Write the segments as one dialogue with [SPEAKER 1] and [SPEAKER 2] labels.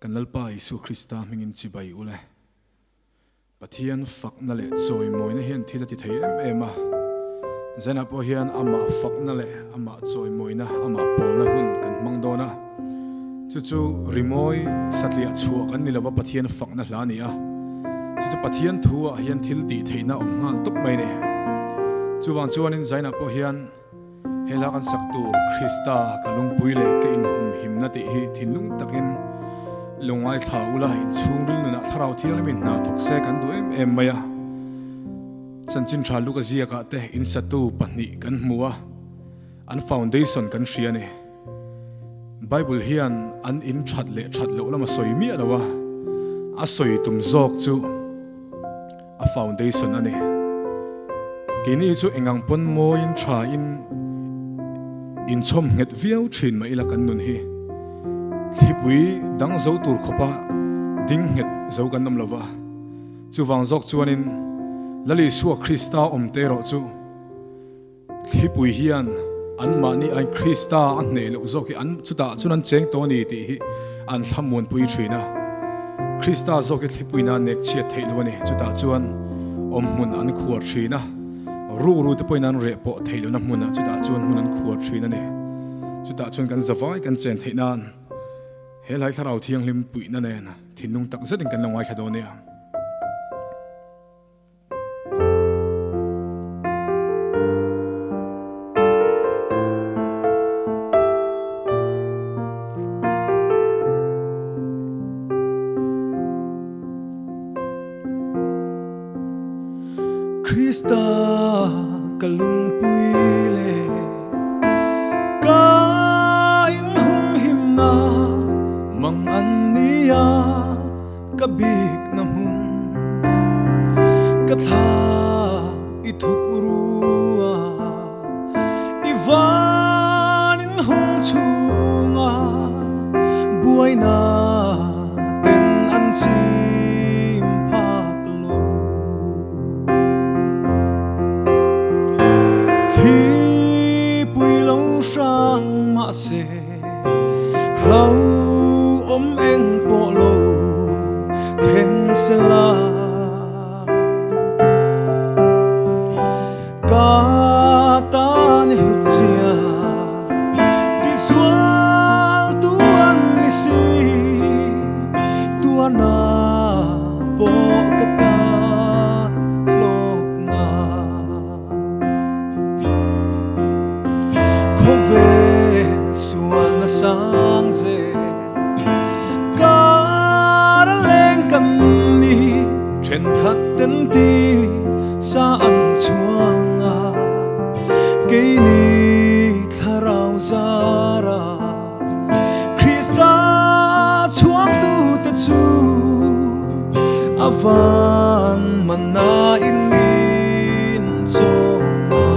[SPEAKER 1] Kan Lalpa Isua Krista hmingin chibai ule. Pathian fakna leh chawimawina hian thil a ti thei em em a, Zanah pawh hian amah fakna leh amah chawimawina, amah pawlna hun kan hmang dawn a. Chu chu rimawi satliah chhuah kan ni lova Pathian fakna hla a ni a. Chu chu Pathian thu ah hian thil tih theihna a awm nghal tawp mai a ni. Chuvang chuanin Zanah pawh hian he hla kan sak tur Krista ka lungpui leh ka inhumhimna tih hi thinlung takin lungngai thla ula inchhungril nunah thlarau thianghlimin hna thawk se kan duh em em mai a. Chanchin tha Luka ziakah te insatu pahnih kan hmu a, an foundation kan hria a ni. Bible hian an in that leh that loh lam a sawi miah lo a, a sawi tum zawk chu a foundation a ni. Keini chu engang pawn mawiin tha in inchhawm nghet viau thin mah ila kan nun hi thlipui dang zo tur khawpa ding nghet zo kan awm lo va. Chuvang zawk chuanin Lal Isua Krista awm te erawh chu Thlipui hian anmahni aiin Krista a hneh loh zawk hi an chutah chuan an cheng tawh a ni tih hi an thlamuanpui thin a. Krista zawk hi thlipui nan nek chhiat theih loh a ni. Chutah chuan awmhmun an khuar thin a, rukru te pawhin an reh pawh theih lohna hmunah chutah chuan hmun an khuar thin a ni. Chutah chuan kan zavai kan chen theih nan he hlai thlarau thianghlim puihna nen thinlung tak zetin kan lo ngaithla dawn nia.
[SPEAKER 2] Krista ka lungpui leh ka inhumhimna mang an nia. Ka bikna hmun ka thla i thuk rua, i van in hung chhunga buaina ten an chim phak lo. Thipui lo hrang mahse Hlo awm eng pawh lo thleng se la. Ka tan i hlut zia ti zual tu an ni si, tuarna pawh ka tan hlawkna. Khawvel sualna sang zel kar a leng kan ni thenkhat ten ti sa an chhuang a keini thlarau zara Krista chhuangtu te chu a van manna in min chawm a.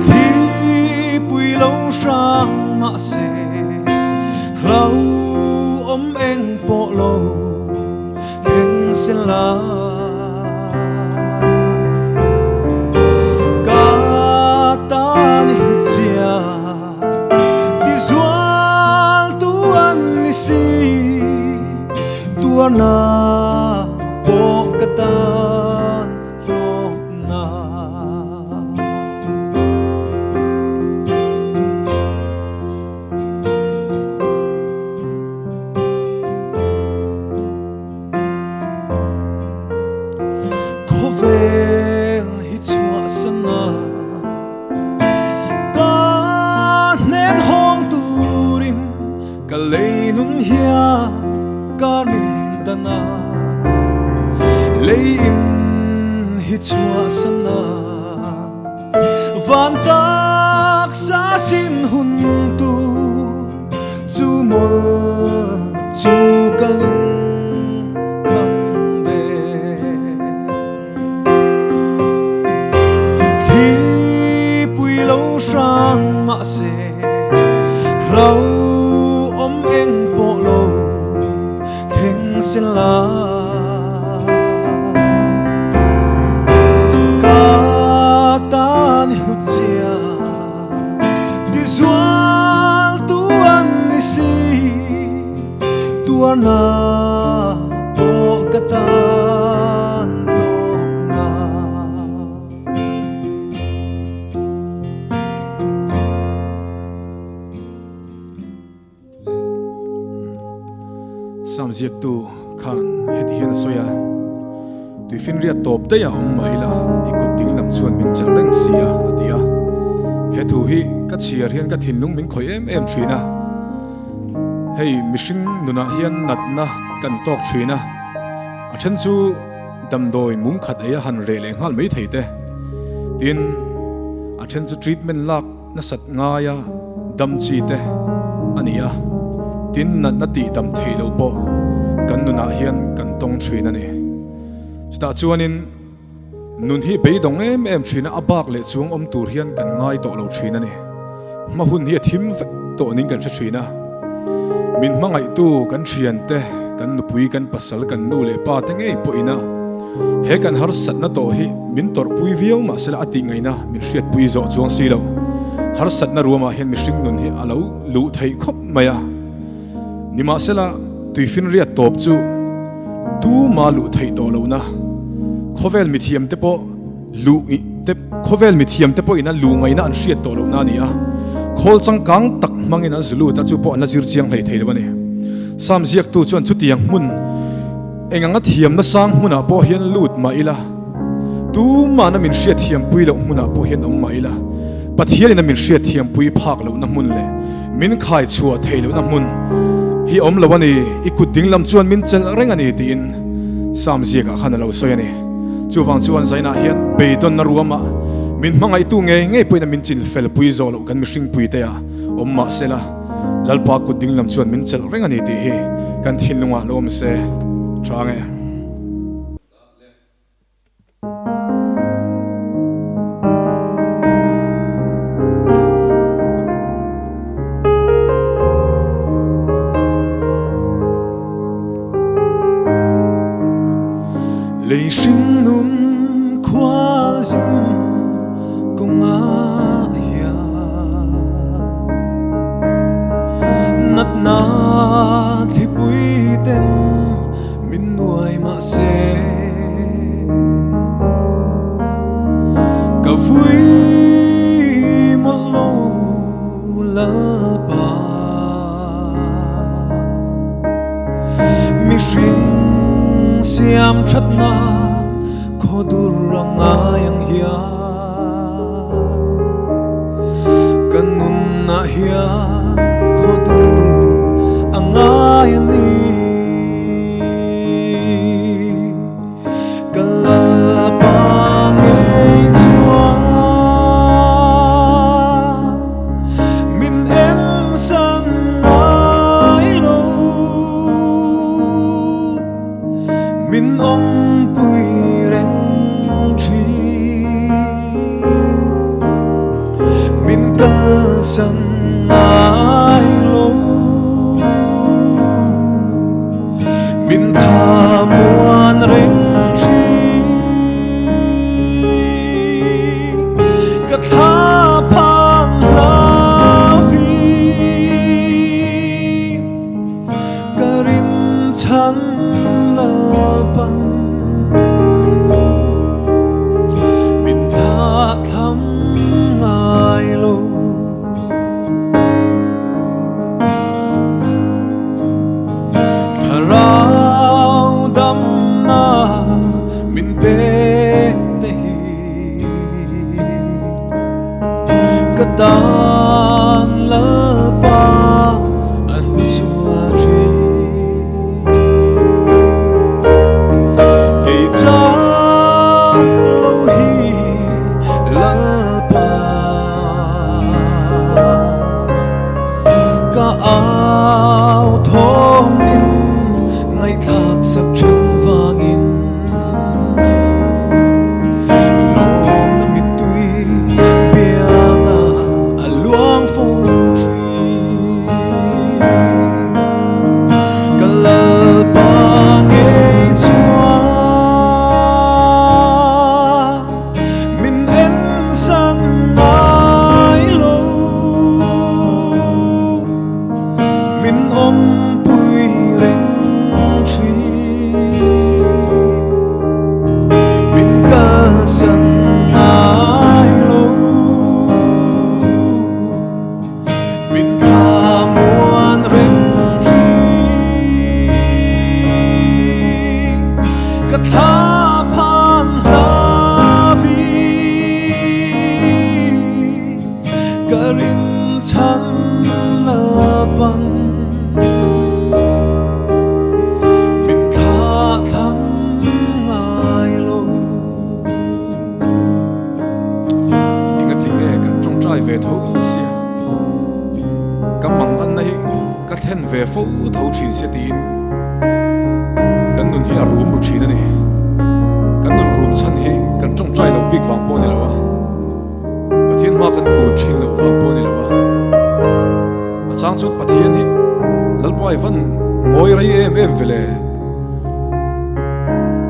[SPEAKER 2] Thlipui lo hrang mahse hlo awm eng pawh lo thleng se la. Ka tan i hlut zia ti zual tu an ni si, tuarna pawh ka tan hlawkna. Khawvel hi chhuahsan a, pa hnen hawng turin ka lei nun hian ka rin dan a, lei in hi chhuahsan a, van taksa sin hun tur chu mawl chu ka lung kham ve. Thlipui lo hrang mahse hlo awm eng pawh lo thleng se la. Ka tan i hlut zia ti zual tu Tuarna pawh ka tan hlawkna.
[SPEAKER 1] Sam ziaktu khan heti hian a sawi a, Tuifinriat tawp daih a awm mah ila, i kut ding lam chuan min chelh reng si a, a ti a. He thu hi ka chhiar hian ka thinlung min khawih em em thin a. Hei mihring nunah hian natna kan tawk thin a, a then chu damdawi mum khat ei a han reh leh nghal mai thei te. Tin, a then chu treatment lak nasat ngaia dam chi te a ni a, tin natna tih dam theih loh pawh kan nunah hian kan tawng thin a ni. Chutah chuanin nun hi beidawng em em thin a, a bak leh chuang awm tur hian kan ngai tawh lo thin a ni. Hma hun hi a thim vek tawh ning kan hre thin a, min hmangaihtu kan thiante, kan nupui, kan pasal, kan nu leh pa te ngei pawhin a he kan harsatna tawh hi min tawrhpui viau mahsela a tih ngaihna min hriatpui zawh chuang si lo. Harsatna ruamah hian mihring nun hi a lo luh theih khawp mai a, nimahsela tuifinriat tawp chu tuma luh theih tawh lohna khawvel mithiamte pawh Luh te khawvel mithiam te pawhin a luh ngaihna an hriat tawh lohna a ni a, khawl changkang tak hmangin an zu lut a, chu pawh an la zir chiang hlei thei lo a ni. Sam ziaktu chuan chutiang hmun eng anga thiamna sang hmunah pawh hian lut mah ila, tumahna min hriatthiampui loh hmunah pawh hian awm mah ila, Pathianin a min hriatthiampui phak lohna hmun leh min khai chhuah theih lohna hmun hi awm lo a ni, i kut dinglam chuan min chelh reng a ni tiin Sam ziakah khan a lo sawi a ni. Chuvang chuan Zainah hian beidawnna ruamah min hmangaihtu ngei ngei pawhin a min chin fel pui zawh loh kan mihring puite a awm mah sela, Lalpa kut ding lam chuan min chelh reng a ni tih hi kan thinlungah lo awm se tha nge.
[SPEAKER 2] Lei hringnun khualzin kawngah hian natna thlipui ten min nuai mahse ka vui mawlh lo Lalpa. Mihring siam thatna khaw dur a ngai ang hian Ka nunah hian khaw dur a ngai a ni. Ka Lalpa ngei chuan min en san ngai lo, min awmpui reng thin, min kalsan ngai lo. Min tha muan reng thin Ka thla phan hlavin Ka rin chhan Lalpan Min tha tham ngai lo. Thlarau damna min pek te hi ka tan Lalpa a hluzual thin. Kei chang lo hi Lalpa. Ka au thawmin ngaihthlak sak thin vangin Lawmna mittui bianga a luang fo thin Ka Lalpa ngei chuan Min en san ngai lo, min awmpui reng. chhan Lalpan min thlah thlam ngai lo.
[SPEAKER 1] Engati nge kan tawngtai ve tho sia? Ka manganna hi ka thlen ve fo tho thin sia tiin kan nun hi a rum ru thin a ni. Kan nun rum chhan hi kan tawngtai loh bik vang pawh a ni lo a, Pathian hma kan kun thin loh vang pawh a ni lo a. A chang chuan Pathian hi Lalpa i van ngawi rei em em ve le,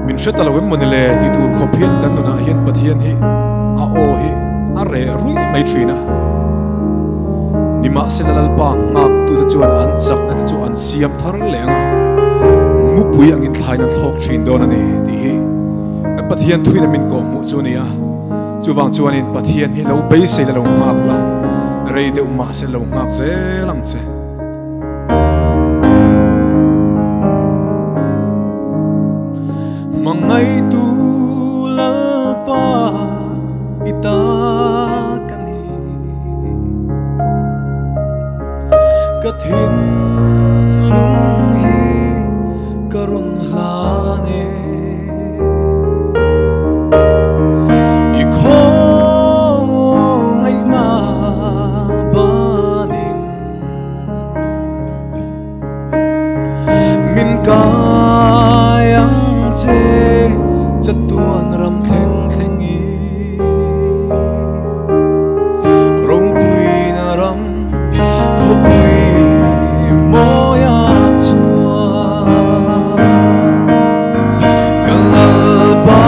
[SPEAKER 1] min hre ta lo em mawni le ti tur khawp hian kan nunah hian Pathian hi a aw hi a reh ruih mai thin a. Nimahsela Lalpa nghaktute chuan an chakna te chu an siam thar leh ang a, mupui angin thlain an thlawk thin dawn a ni tih hi kan Pathian thuin a min kawhhmuh chu a ni a. Chuvang chuanin Pathian hi lo beisei la lo nghak la, rei deuh mahse lo nghak zel ang che.
[SPEAKER 2] Hmangaihtu Lalpa i ta ka ni, ka thinlung hi ka rawn hlan e. I khawngaihna banin min kai ang che chatuan ram thleng thleng i ropuina ram khawpui mawi a chuan ka Lalpa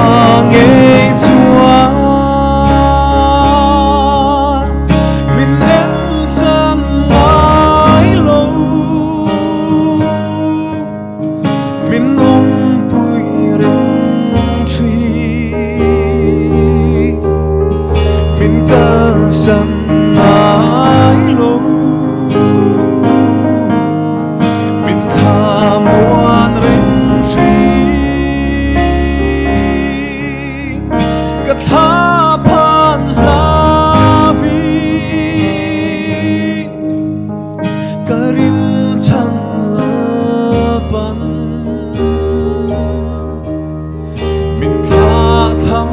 [SPEAKER 2] ngei chuan min en san ngai lo min awmpui reng thin min kalsan ngai lo min thlamuan reng thin ka thla phan hlavin ka rin chhan Lalpan min thlah tham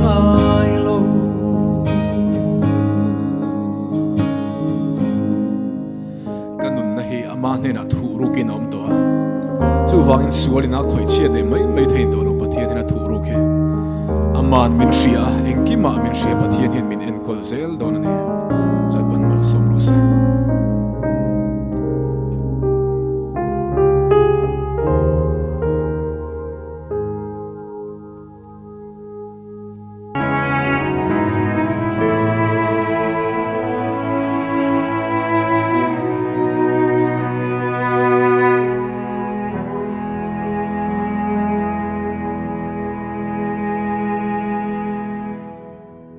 [SPEAKER 2] ngai lo.
[SPEAKER 1] Ka nunna hi ama hnenah thuh rukin a awm tawh a, chuvangin sualin a khawih chhiat leh mai mai thei tawh lo Pathian hian a thuh ruk hi. Aman min hria a, engkimah min hria Pathian hian min enkawl zel dawn a ni.